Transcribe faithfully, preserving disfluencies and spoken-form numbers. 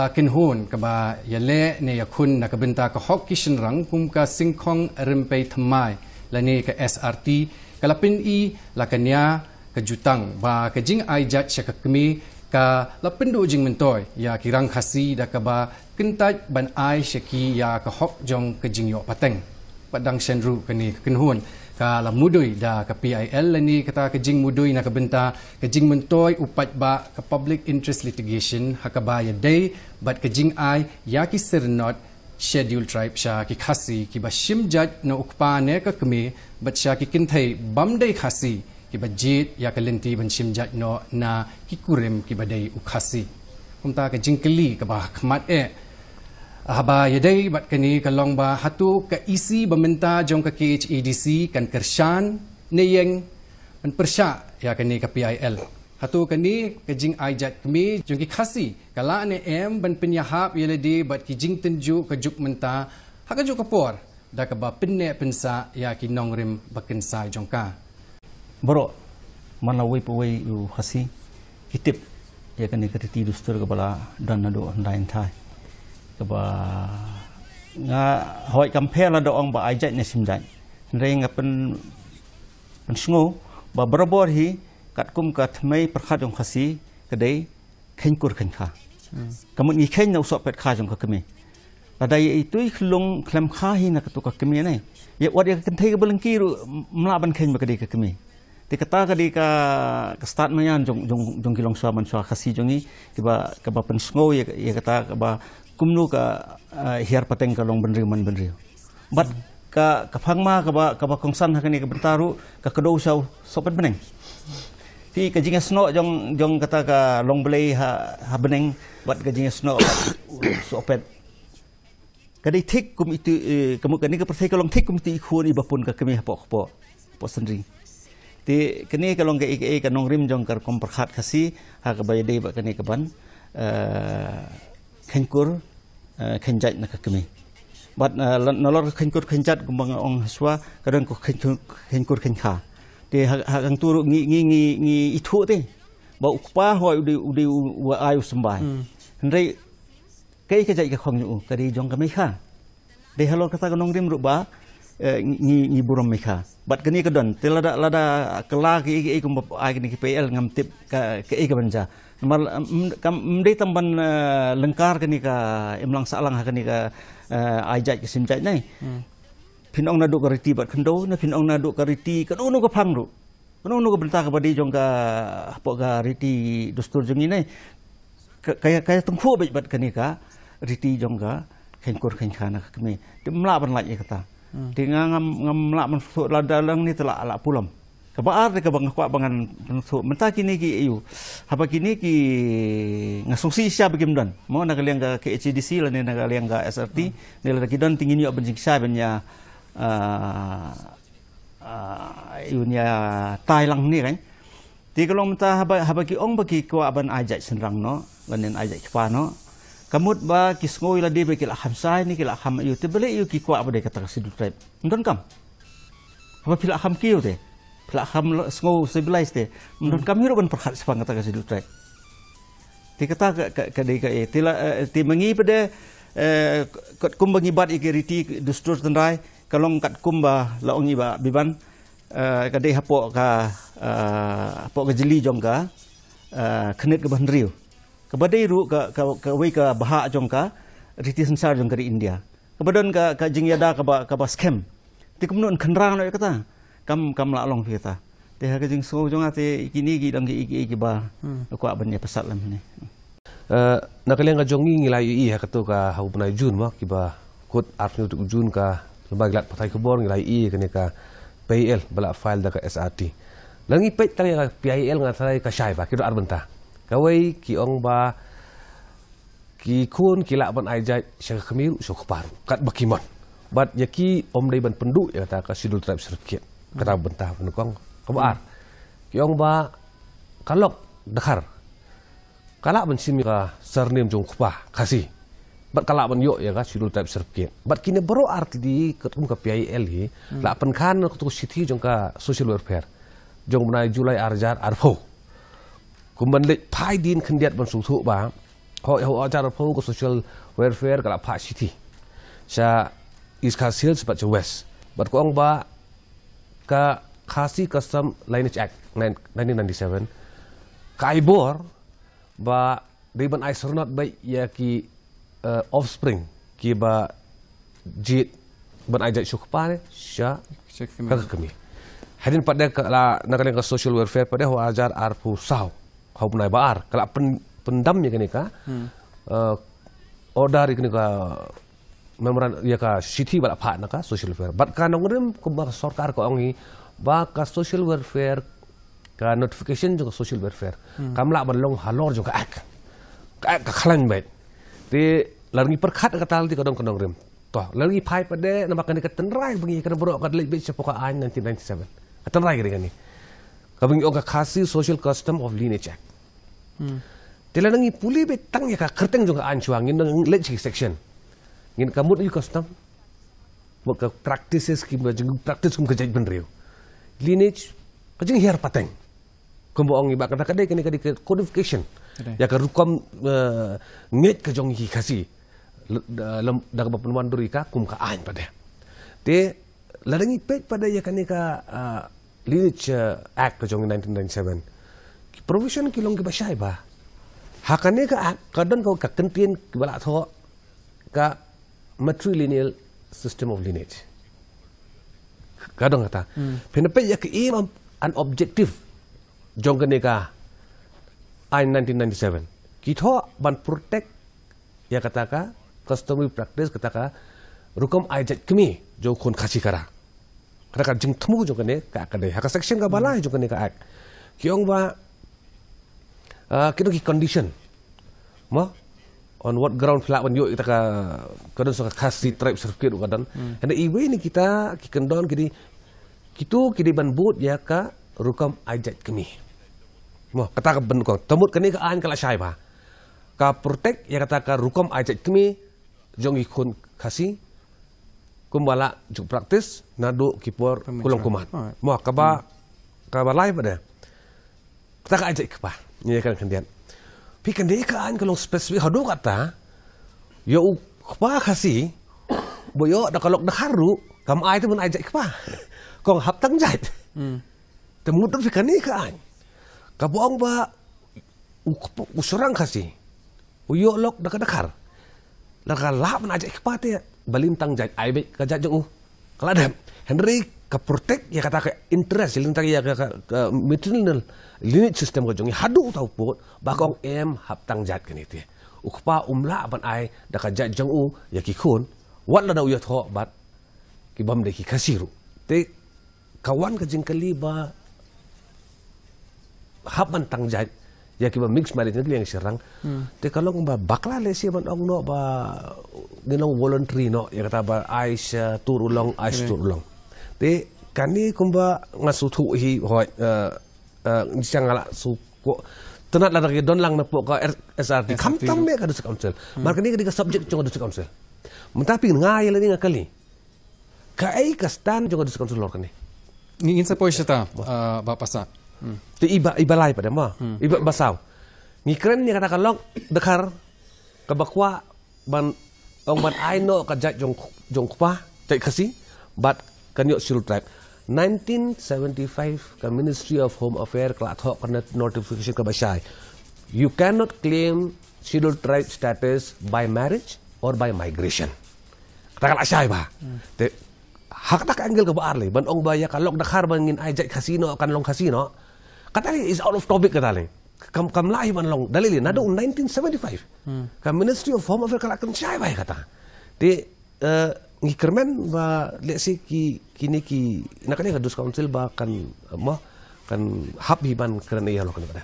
Ka kynhun kaba ïaleh ne ïakhun na ka bynta ka hok ki shynrang kum ka Syngkhong Rympei Thymmai lane ka S R T, ka la pyni la ka nia ka jutang ba ka jingai jait sha ka kmie ka la pynduh jingmyntoi ïa ki rang Khasi da kaba kyntait ban ai sha ki ïa ka hok jong ka jingïoh pateng. Pat dang shen ruh kane ka kynhun ka la mudui da ka P I L lane kata ka jingmudui na ka bynta ka jingmyntoi u paidbah, ka public interest litigation, ha kaba ïadei bad ka jingai ïa ki syrnod Schedule Tribe sha ki Khasi kiba shim jait na u kpa ne ka kmie bad sha ki kynthei bym dei Khasi kiba jied ïa ka lynti ban shim jait noh na ki kurim kiba dei u Khasi. Kumta ka jingkylli kaba khmat eh haba ïadei bad kane ka long ba hato ka E C ba mynta jong ka K H A D C kan kyrshan ne ïeng ban pyrshah ïa kane ka P I L. Hato kane ka jingai jait kmie jong ki Khasi ka lah ne em ban pynïahap ïa lade bad ki jingtynjuh ka juk mynta ha ka juk ka por da kaba pynneh pynsah ïa ki nongrim ba kynsai jong ka. Baroh, man la wei pa wei u Khasi ki tip ïa kane ka riti dustur kaba la don naduh hyndai hynthai. Kaba nga hoi kam pher lada ong ba ai jait ne shim jait. Hynrei nga pyn pynsngew ba barabor hi katkum ka thymmei pyrkhat jong Khasi ka dei kheiñ kur kheiñ kha. Ka mut ngi kheiñ na u sohpet kha jong ka kmie. Lada ïa ithuh khlung khlem kha hi na katu ka kmie ne, ïa wat ïa ka kynthei kaba lyngkhi ruh ym lah ban kheiñ ba ka dei ka kmie. Te kata ka dei ka, ka stad maïan jong, jong, jong ki longshuwa manshuwa Khasi jong ngi kiba, kaba pynsngew ïa, ïa kata kaba kumno ka, eh, hiar pateng ka long bynriew man bynriew. Bad ka, ka phang ma kaba, kaba kongsan ha kane ka bynta ruh ka kdew sha u sohpet bneng. Te ka jingïasnoh jong, jong kata ka long Blei ha, ha bneng bad ka jingïasnoh bad u sohpet. Ka dei thik kum itu, eh, ka mut kane ka pyrthei ka long thik kum itu i khun iba pun ka kmie hapoh kpoh, hapoh synri. Te kane ka long kaei kaei ka nongrim jong ka rukom pyrkhat Khasi ha kaba ïadei bad kane ka ban, eh, kheiñ kur, eh, kheiñ jait na ka kmie. Bad, eh, la-, nalor ka kheiñ kur kheiñ jait kumba nga ong hashwa ka don ka kheiñ kur, kheiñ kur kheiñ kha. Te ha, ha kangtu ruh ngi, ngi, ngi, ngi ithuh te ba u kpa hoi u dei, u dei u, u ai u symbai. Hmm. Hynrei kaei ka jait ka khong jong u ka dei jong ka meikha. Dei halor kata ka nongrim ruh ba, eh, ngi, ngi burom meikha. Bad kane ka don te lada, lada kylla kiei kiei kumba ai kane ka P I L ngam tip ka, kaei ka ban jia. Namar, em, kam, em dei tang ban, eh, lyngkar kane ka imlang sahlang ha kane ka, eh, ai jait ka shim jait ne. Hmm. Phin ong naduh ka riti bad khyndew ne phin ong naduh ka riti kano kano ka phang ruh. Kano kano ka bynta kaba dei jong ka hapoh ka riti dustur jong ngi ne. Ka, ka, ka tyngkhuh beit bad kane ka riti jong ka kheiñ kur kheiñ kha na ka kmie. Te ym lah ban lait ïa kata. Hmm. Te nga ngam, ngam lah ban sngewthuh lada lang ne te lah, lah pulom. Kaba ar te kaba nga kwah ba ngan pynsngewthuh mynta kine ki aïu. Haba kine ki nga sngewsih shisha ba kim don. Mo na ka liang ka K H A D C lane na ka liang ka S R T. Hmm. Ne lada ki don te ngin ïoh ban jingshai ban ïa, ah, ah, ïa u nia tai lang ne kan. Te ka long mynta haba, haba ki ong ba ki kwah ban ai jait shynrang noh, lane ai jait kpa noh. Ka mut ba ki sngew ïa lade ba ki la kham shai ne ki la kham aïu te balei aïu ki kwah ba dei kata ka Schedule Tribe. Ym don kam. Haba phi la kham kiew te. Phi la kham lo-, sngew civilized te. Ym don kam hi ruh ban pyrkhat shaphang kata ka Schedule Tribe. Te kata ka, ka, ka dei kaei. Te la, eh, te ma ngi pat de, eh, katkum ba ngi bat ïa ki riti dustur tynrai, ka long katkum ba la ong i Bah Biban, eh, ka dei hapoh ka, eh, hapoh ka jylli jong ka, eh, khyrnit kaba hynriew. Kaba dei ruh ka, ka, kawei ka bhah jong ka riti synshar jong ka ri India. Kaba don ka, ka jingïada kaba, kaba skhem. Te kumno yn khynra noh ïa kata. Kam, kam lah long phi kata. Te ha ka jingsngew jong nga te kine ki dang ki, ki, kiba, hmm, kwah ban ïa pynshai lem ne. Eh, na ka liang ka jong ngi ngi la ïohi ha kato ka ha u bnai Jun mo, kiba kut arphew hynñiew tarik Jun ka lymbai ki lad pathai khubor ngi la ïohi kane ka P I L ba la file da ka S R T. Lada ngi peit tang ïa ka P I L nga tharai ka shai ba ki don ar bynta. Kawei ki ong ba ki khun ki lah ban ai jait sha ka kmie ruh sha u kpa ruh katba ki mon. Bad ïa ki ym dei ban pynduh ïa kata ka Schedule Tribe certificate. Kata bynta ba nyngkong. Kaba ar ki ong ba ka lok dkhar ka lah ban shim ïa ka surname jong u kpa Khasi. Bad ka lah ban ïoh ïa ka Schedule Tribe certificate. Bad kine baroh ar tylli katkum ka P I L hi la pynkhan na kato ka shithi jong ka Social Welfare jong u bnai July ar hajar arphew. Kumban leit phai dien khyndiat ban sngewthuh ba Ho ho ajar pho ka social welfare ka la phah shithi sha East Khasi Hills bad sha West. Bad ka ong ba ka Khasi Custom Lineage Act nineteen ninety-seven ka ai bor ba dei ban ai syrnod beit ïa ki, eh, offspring kiba jied ban ai jait sha u kpa ne sha ka kmie. Hadien pat de ka la na ka liang ka social welfare pat de ho ajar arphew saw, ho bnai ba ar ka la pyn- pyndam ïa kane ka, eh, order ïa kane ka memorandum ïa ka shithi ba la phah na ka social welfare. Bad ka nongrim kumba ka sorkar ka ong hi ba ka social welfare, ka notification jong ka social welfare kam lah ban long halor jong ka act. Ka act ka khlaiñ beit. Te lada ngi pyrkhat ka tal te ka don ka nongrim. To lada ngi phai pat de namar kane ka tynrai ba ngi ka baroh ka leit beit shapoh ka aiñ nineteen ninety-seven. Ka tynrai ka dei kane kaba ngi ong ka Khasi Social Custom of Lineage Act. Te lada ngi pule beit tang ïa ka kyrteng jong ka aiñ shuwa ngin nang leit sha ki section. Ngin ka mut ïa u custom, mut ka practices kiba jing practice kum ka jaitbynriew. Lineage ka jinghiar pateng. Kumba ong i Bah, kata ka dei kane ka dei ka codification ïa ka rukom, eh, ngeit ka jong ki Khasi. Da kaba pynwandur ïa ka kum ka aiñ pat de. Te lada ngi peit pat de ïa kane ka, eh, Lineage, eh, Act ka jong nineteen ninety-seven, ki provision ki long kiba shai bha. Ha kane ka act ka don ka kyntien kiba la thoh ka matrilineal system of lineage. Ka don kata. Phin peit ïa ka aim and objective jong kane ka aiñ nineteen ninety-seven, ki thoh ban protect ïa kata ka customary practice, kata ka rukom ai jait kmie jong u khun Khasi Khara. Kata ka jingthmu jong kane ka act ka dei ha ka section kaba lai jong kane ka act. Ki ong ba, ah, ki don ki condition. Mo, on what ground phi lah ban ïoh ïa kata ka, ka don sa ka Khasi tribe certificate ka don. Hynda iwei na kita ki kyndon ki dei, kito ki dei ban bud ïa ka rukom ai jait kmie. Mo, kata ka ban kong. Te mut kane ka aiñ ka la shai bha. Ka protect ïa kata ka rukom ai jait kmie jong ki khun Khasi kumba la ju practice naduh ki por kulong kumne. Mo, kaba, kaba lai pat de, kata ka ai jait kpa. Ïa ka khyndiat. Phi, kane ka aiñ ka long specific haduh katta ïa u kpa Khasi ba ïoh da ka lok dkhar ruh kam ai te ban ai jait kpa. Kong hap tang jait. Te mut phi kane ka aiñ kaba ong ba u kpa, u shynrang Khasi u ïoh lok da ka dkhar, lada ka lah ban ai jait kpa te balei tang jait, ai beit ka jait jong u. Ka la dep. Hynrei ka protect ïa kata ka interest, ïa lynti ïa ka, ka, ka matrilineal lineage system ka jong ngi haduh uta u pud ba ka ong em hap tang jait kane te. U kpa um lah ban ai da ka jait jong u ïa ki khun wat lada u ïathoh bad ki bym dei ki Khasi ruh. Te ka wan ka jingkylli ba hap ban tang jait ïa kiba mixed marriage na ki liang shynrang. Te ka long ba bakla lehse ban ong noh ba ngi long voluntary noh ïa kata ba ai sha tur u long, ai sha tur u long. Te kane kumba nga sngewthuh hi, hooid, eh, eh, ngi sngewlah shu ko tynat lada ki don lang na pok ka S R T. Kham tam me ka District Council. Mar kane ka dei ka subject jong ka District Council. Mynta phi nga ïa lade nga kylli. Kaei ka stand jong ka District Council halor kane? Ngi, ngin sa poi shata, ah, Bah Passah. Te iba, iba lai pat de mo. Iba, ba saw. Ngi kren ïa kata ka lok dkhar kaba kwah ban ong ban ai noh ka jait jong, jong kpa, jait Khasi bad kan ïoh Scheduled Tribe. Nineteen seventy-five ka Ministry of Home Affairs ka la thoh ka notification kaba shai. You cannot claim Scheduled Tribe status by marriage or by migration. Kata ka la shai bha. Te ha kata ka angle kaba ar lei ban ong ba ïa ka lok dkhar ba ngin ai jait Khasi noh kan long Khasi noh, kata lei is out of topic kata lei. Kam, kam lah hi ban long da lei lei naduh nineteen seventy-five. Ka Ministry of Home Affairs ka la kren shai bha ïa kata. Te, eh, ngi kyrmen ba lehse ki, kine ki, na kane ka District Council ba kan, eh, mo, kan hap hi ban kren ïa halor kane pat de.